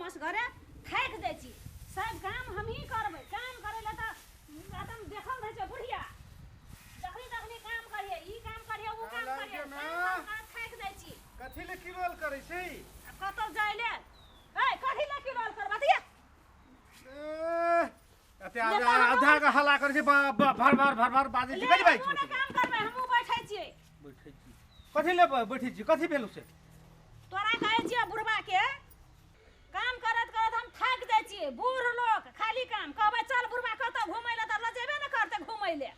असगरे थाकि जाइ छी। सब काम हमही करबै। काम करै लए तऽ एकदम देखल रहै छै बुढ़िया, जखनी तखनी काम करिए, ई काम करिए, ऊ काम करिए, काम थाकि जाइ छी। कथी ले किलोल करै छै? कतौ जाइ ले। ए कथी ले किलोल करबा दिया? एते आधा के हल्ला करै छै, भर भर भर भर बाजै छै। कथी बाजै छै? काम करबै, हमहूँ बैठै छियै। बैठै छी कथी ले बैठै छी? कथी भेलौ से? तोरा कहै छियै बुढ़बा के काम करत करत हम थाकि जाइ छियै। बूढ़ लोक खाली काम कहबै चल बुढ़बा कतौ घुमै लए तऽ लजेबे ने करतै घुमै लए।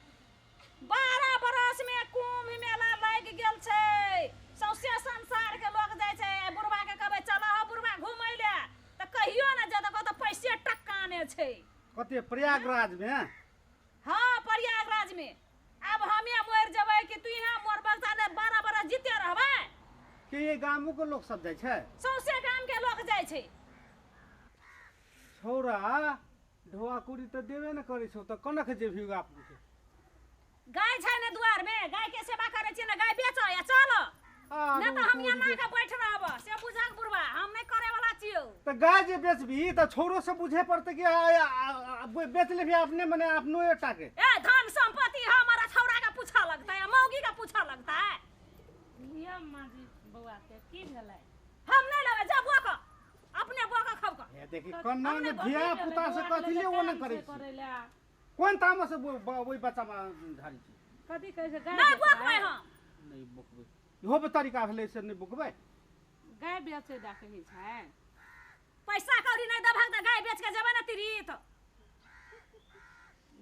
12 बरस में कुंभ मेला लागि गेल छै, सौंसे संसार के लोक जाइ छै। बुढ़बा के कहबै चल हो बुढ़बा घुमै लए तऽ कहियो ने जेतै, कहतौ पैसे टक्का ने छै। कते प्रयागराज में? हाँ प्रयागराज में। आब हमे मरि जेबै कि तू यहाँ मरबक ताले 12 बरस जीते रहबै? के ये गामो के लोक सब जाइ छै? सौंसे गाम के लोक जाइ छै। छौरा ढोआ कुड़ी तऽ देबे ने करै छौ, तऽ कोना के जेबही बाप के? गाय छै ने दुआर में, गाय के सेवा करै छियै ने, गाय बेचो या चलो ने तऽ हम यहाँ के बैठ रहब से बुझक बुढ़बा, हम नहि करे वाला छियौ। तऽ गाय जे बेचबी तऽ छौरो से बुझे पड़तै कि बेच लेबही अपने, मने अपनो एकटा के। ए धन संपत्ति हमारा छौरा के पूछा लगतै आ मौगी के पूछा लगतै। लिअ माँ जी बौआ के की भेलै? हम नहि लेबै, जा बुआ के अपने बुआ के खाउ के। हे देखी कन्ना ने धिया पुता से कथी ले ओना करै छै? कोन तामस ओहि बच्चा में झाड़ी छै? कथी कहै छै? गाय नहि बोकबै। हम नहि बोकबै, इहो तरीका भेलै से नहि बोकबै। गाय बेचै दए कहै छै? पैसा कौड़ी नहि देबहक तऽ गाय बेच के जेबै ने तीर्थ।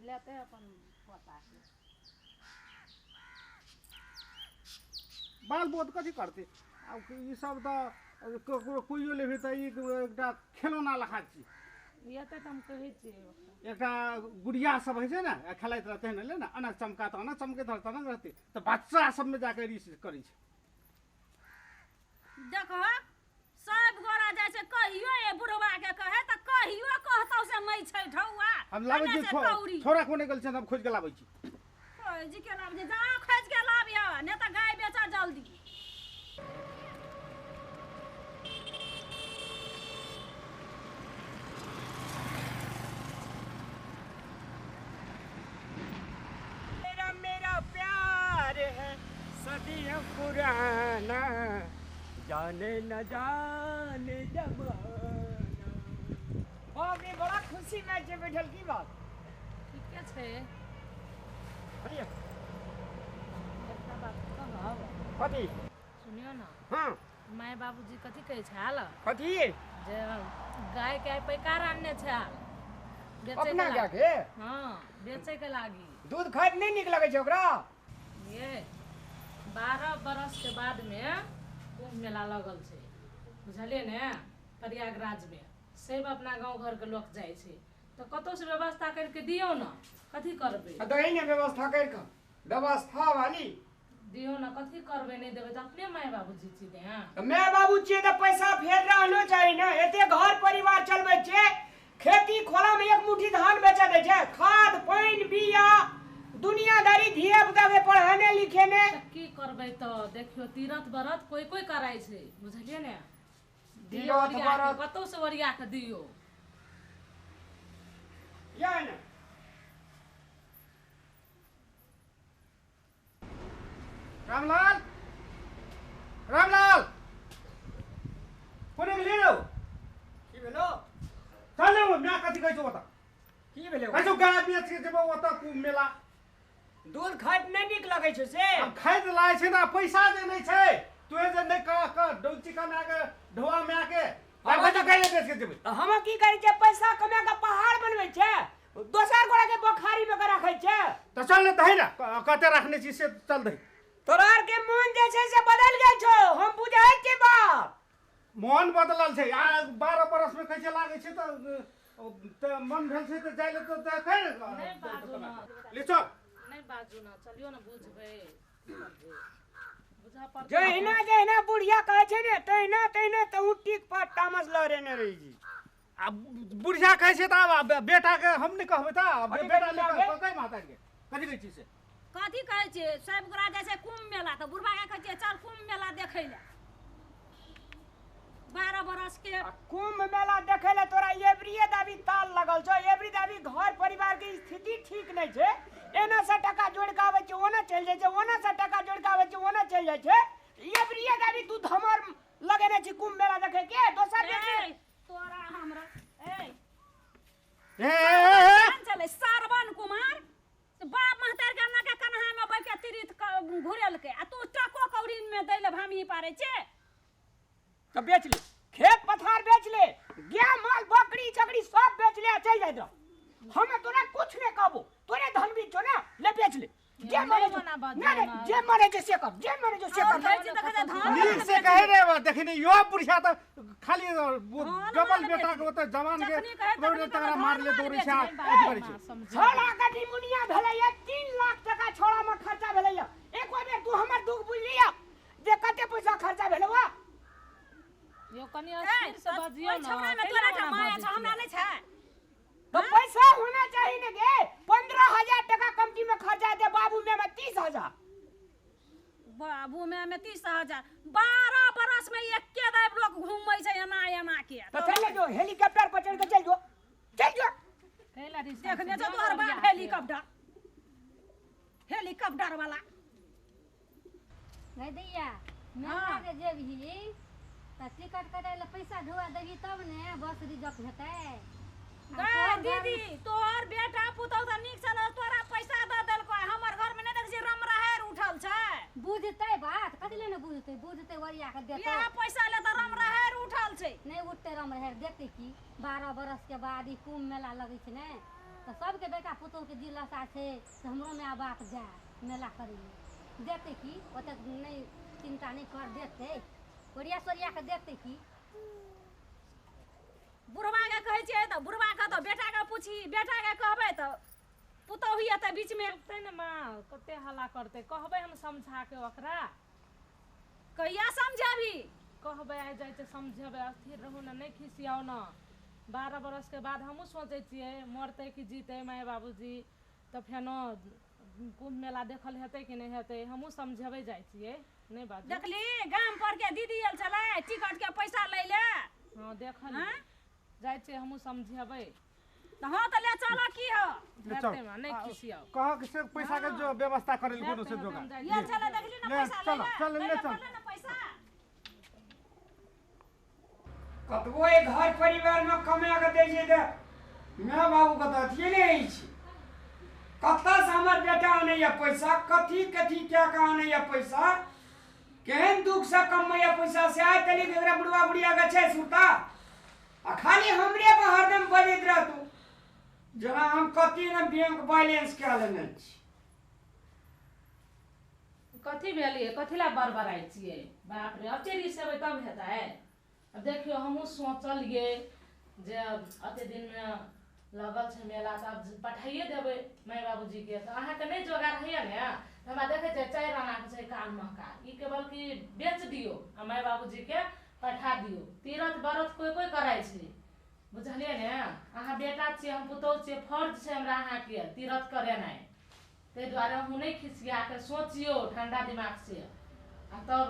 लेतै अपन पोता के। बाल बोध कथी करतै आब? ई सब तऽ ककरो कोइयो लेबही तऽ ई एकटा खेलौना लखा छी। एतै तऽ हम कहै छियै। एकटा गुड़िया सब होइ छै ने, खेलाइत रहतै ने, ले ने अना चमका तऽ अना चमकैत रहतै, अना रहतै तऽ बच्चा सबमे जाके रीस करै छै। देखहक सब गोरा जाइ छै, कहियो ए बुढ़बा के कहै तऽ कहियो कहतौ से नहि छै ढौआ। हम लाबै छी छोरा कोने गेल छै, हम खोजि के लाबै छी। खोजि के लाबै छी, जा खोजि के लाबिह नहि तऽ गाय बेचऽ जल्दी। मेरा मेरा प्यार है सदियों पुराना, जाने न जाने जमाना। बाप रे बड़ा खुशी में छै बैठल, की बात? ठीके छै। बढ़िया। एकटा बात कहब? कथी? सुनियो ना। हाँ। माय बाबूजी कथी कहै छल? कथी? जे गाय के पैकार आनने छल बेचै अपना गाय के? हाँ बेचै के लागी। दूध खाइत नहि नीक लगै छै ओकरा? ये 12 बरस के बाद में कुंभ मेला लगल छै, बुझलियै ने, प्रयागराज में। सब अपना गाँव घर के लोक जाइ छै, तऽ कतौ से व्यवस्था करके दियौ ने। कथी करबै? दही ने व्यवस्था करके, व्यवस्था वाली दियौ ने। कथी करबै? नहि देबै तऽ अपने माय बाबूजी छियै। माय बाबू छियै तऽ पैसा फेर रहनो चाही ने। एते घर परिवार चलबै छियै, खेती खोला में एक मुट्ठी धान बेचा दै छै, खाद पानि बिया दुनियादारी, धिया पुता के पढ़ाने लिखे ने। की करबै तऽ देखियौ तीरथ व्रत कोइ कोइ करै छै, बुझलियै ने। तीरथ व्रत कतौ से ओरिया के दियौ। या ने रामलाल, रामलाल कोने गेलियै रौ? की भेलो? चल माय कथी कहै छौ ओतऽ? की भेलै? कहै छौ गाय बेच के जेबौ ओतऽ कुंभ मेला। दूध खाइत नहि नीक लगै छै से? हम खाइत लागै छै ने, पैसा जे नहि छै। तोहे जे नहि कह डौची कमा के ढोआ माय के गाय बेच के जेबै। हम की करै छियै? पैसा कमा के पहाड़ बनबै छै, दोसर गोरा के बखारी में के रखै छै। तऽ चल ने दही ने, कते रखने छी से चल दही। तोरा आर के मन जे छै से बदल गेल छौ, हम बुझै छियै बात। मन बदलल छै आ 12 बरस में कैसे लागै छै तऽ मन भेल छै तऽ जाइ ले तऽ खै ले चल। नहि बाजू ना, चलियो ना बुझबै। बुझा पड़तै। जहिना जहिना बुढ़िया कहै छै ने तहिना तहिना तहु टिक पर तामस लड़ेने रही जी। आ बुढ़िया कहै छै तऽ आब बेटा के हम नहि कहबै तऽ बेटा ले माता के कथी कहै छी से? कथी कहै छियै? सब गोरा जाइ छै कुंभ मेला तऽ बुढ़बा के कहै छियै चल कुंभ मेला देखै लए। 12 बरस बरस के कुंभ मेला देखे ले तोरा एवरीए दाबी ताल लगल छौ। एवरी दाबी घर परिवार के स्थिति ठीक नहीं छे। एना से टका जोड़ के आबै छै ओना चलि जाइ छै, ओना से टका जोड़ के आबै छै ओना चलि जाइ छै। एवरीए दाबी तू धमर लगेने छी कुंभ मेला देखे के। दोसर ए तोरा हमरा ए ए चले सरवन कुमार बाप महतार के अन्ना के कन्हा में बैठ के तीर्थ घुरेलकै आ तू टको कौड़ीन में दै ले भामी पारै छे। तो बेच ले खेत पथार, बेच ले गाय माल बकरी चकरी सब बेच ले आ चल जाय दो। हम तोरा कुछ नहीं कहबो, तोरे धन बीच छौ ना, ले बेच ले। जे मरे जो ना रे, जे मरे जे से कर, जे मरे जो से कर। नीक से कहे रे देखनी यो बुढ़िया त खाली डबल बेटा के ओते जवान के तकरा मार ले दौड़ै छै अथी करै छै। छोड़ा के निमुनिया भेलैया 3 लाख टका छोड़ा में खर्चा भेलैया। एको बेर तू हमर दुख बुझलिया जे कते पैसा खर्चा भेलौ? यो कनी अस्थिर से बजियो ना। छोड़ा में तोरा के माया छौ, हमरा नहीं छै। तो पैसा होना चाहिए ना गे। 15,000 टका कमती में खर्चा दे बाबू में 30,000, बाबू में 30,000। 12 बरस में एके दाब लोग घूमै छै एना एना के। तो चल जो हेलीकॉप्टर पर चढ़ के चल जो, चल जो। देखने छौ तोहर बाप हेलीकॉप्टर, हेलीकॉप्टर वाला। गै दैया मेला जे जेबही त टिकट कटाय ले पैसा ढुआ देबही तब ने बस रिजर्व हेतै। गै दीदी तोहर बेटा पुतहु त नीक छल, तोरा पैसा दऽ देलको। हमर घर में नहि देखै छी रमरहेर उठल छै। बुझतै बात कथी ले ने बुझतै, बुझतै ओरिया के देतै। इएह पैसा ले त रमरहेर उठल छै। नहि उठतै रमरहेर देतै की? 12 बरस के बाद ई कुंभ मेला लगै छै ने, तऽ सबके बेटा पुतहु के जी लसा छै तऽ हमरो माय बाप जाय मेला करै ले। देतै की? ओतेक नहि चिंता नहि कर, देतै ओरिया सोरिया के देतै की? बुढ़वा के कहै छियै तऽ बुढ़वा कहतौ बेटा के पूछी, बेटा के कहबै तऽ पुतहु एतै बीच में। चुपतै ने माँ, कते हल्ला करतै। कहबै हम समझा के ओकरा। कहिया समझाबी? कहबै आइ जाइ छै समझेबै। अस्थिर रहू ने, नहि खिसियाउ ने। 12 बरस के बाद हमहूँ सोचै छियै मरतै कि जीतै माय बाबूजी, तऽ फेनो कुंभ मेला देखल हेतै कि नहि हेतै। हमहूँ समझेबै जाइ छियै। नहि बाजू। देखली गाम पर के दीदी आयल छलै टिकट के पैसा लै ले। हाँ देखल जाइ छियै, हमहूँ समझेबै। तऽ हाँ तऽ ले चल की हो हेतै माँ, नहि खिसियाउ। कह के से पैसा के जो व्यवस्था करै कोनो से जोगाड़। ये चल देखली ना पैसा ले चल ले चल ना पैसा। कतबो एक घर परिवार में कमा के दै छै तऽ my बाबू के तऽ अथिये नहि होइ छै। कतऽ से हमर बेटा आनैया पैसा, कथी कथी कए के आनैया पैसा, केहन दुख से कमैया पैसा से आइ तलिक एकरा बुढ़वा बुढ़िया के छै सुरता। आ खाली हमरे पर हरदम बजैत रहतू जेना हम कथी ने बैंक बैलेंस कए लेने छी। कथी भेलियै, कथी ला बड़बड़ाइ छियै? बाप रे, अब रिसेबै तब हेतै। अब देखियौ हमहूँ सोचलियै जे अते दिनमे लगल छै मेला तऽ आब पठाइए देबै माय बाबूजीके। तऽ अहाँके नहि जोगाड़ होइए ने, हमरा देखै छियै 4 आनाके छै कान महका, ई केवल कि बेच दियौ आ माय बाबूजीके पठा दियौ। तीरथ व्रत कोइ कोइ करै छै, बुझलियै ने? अहाँ बेटा छियै, हम पुतहु छियै, फर्ज छै हमरा अहाँके तीरथ करेनाइ। ताहि दुआरे हम नहि खिसियाके सोचियौ ठंडा दिमाग से आ तब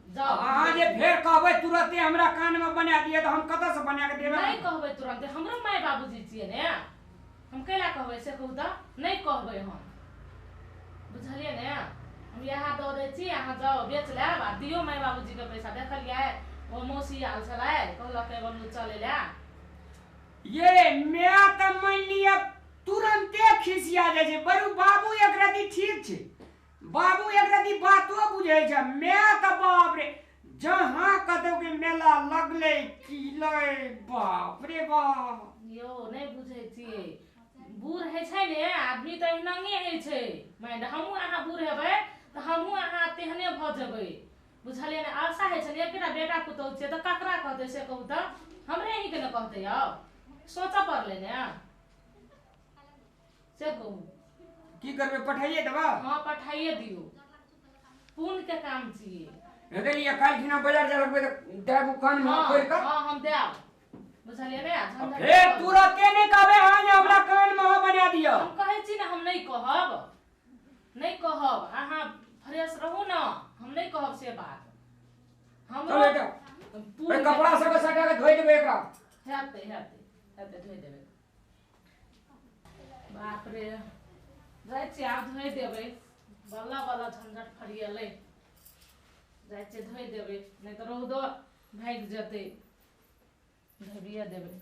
जाउ। अहाँ जे फेर कहबै तुरते हमरा कान में बना दिअ तऽ हम कतऽ से बना के देबै? नहि कहबै तुरन्ते, हमरो माय बाबूजी छियै ने, हम कैला कहबै से कहू तऽ? नहि कहबै हम, बुझलियै ने? हम इएह दऽ दै छी, अहाँ जाउ बेच लेब आ दियौ माय बाबूजीके पैसा। देखलियै ओ मौसी आयल छलै, कहलकै बोलू चलै लए। ये my तऽ मानि लिअ तुरन्ते खिसिया जाइ छै। बरू बाबू एक रति ठीक छै, बाबू एक रति बातो बुझै छै। My तऽ बाप रे जहाँ कतौ के मेला लगलै की लै, बाप रे बाप। यौ नहि बुझै छियै, बूढ़ होइ छै ने आदमी तऽ एहनांगे होइ छै। मानि हमहूँ अहाँ बूढ़ हेबै तऽ हमहूँ अहाँ तेहने भऽ जेबै, बुझलियै ने? आशा होइ छै ने, एकेटा बेटा पुतहु छियै तऽ ककरा कहतै से कहू तऽ? हमरे अहीँके ने कहतै। यौ सोचऽ पड़लै ने से कहू। की करबै, पठाइए देबा? हाँ पठाइए दियौ, पुण्य के काम छियै। देखलियै काल्हि खिना बाजार जाय लगबै तऽ देबू कान में खोलि कऽ। हाँ हम देब, बुझलियै ने? फेर तुरते नहि कहबै अहाँ जे हमरा कान में बना दिअ। हम कहै छी ने हम नहि कहब, नहि कहब, अहाँ फ्रेश रहू ने, हम नहि कहब से बात। हमरो ए कपड़ा सब सटा के धोइ देबै एकरा। हेतै हेतै हेतै, धोइ देबै। बाप रे, जाइ छियै आब धोइ देबै। बल्ला बल्ला झंझट फरियलै। जाइ छियै धोइ देबै, नहि तऽ रौदो भागि जेतै। धोबिए देबै।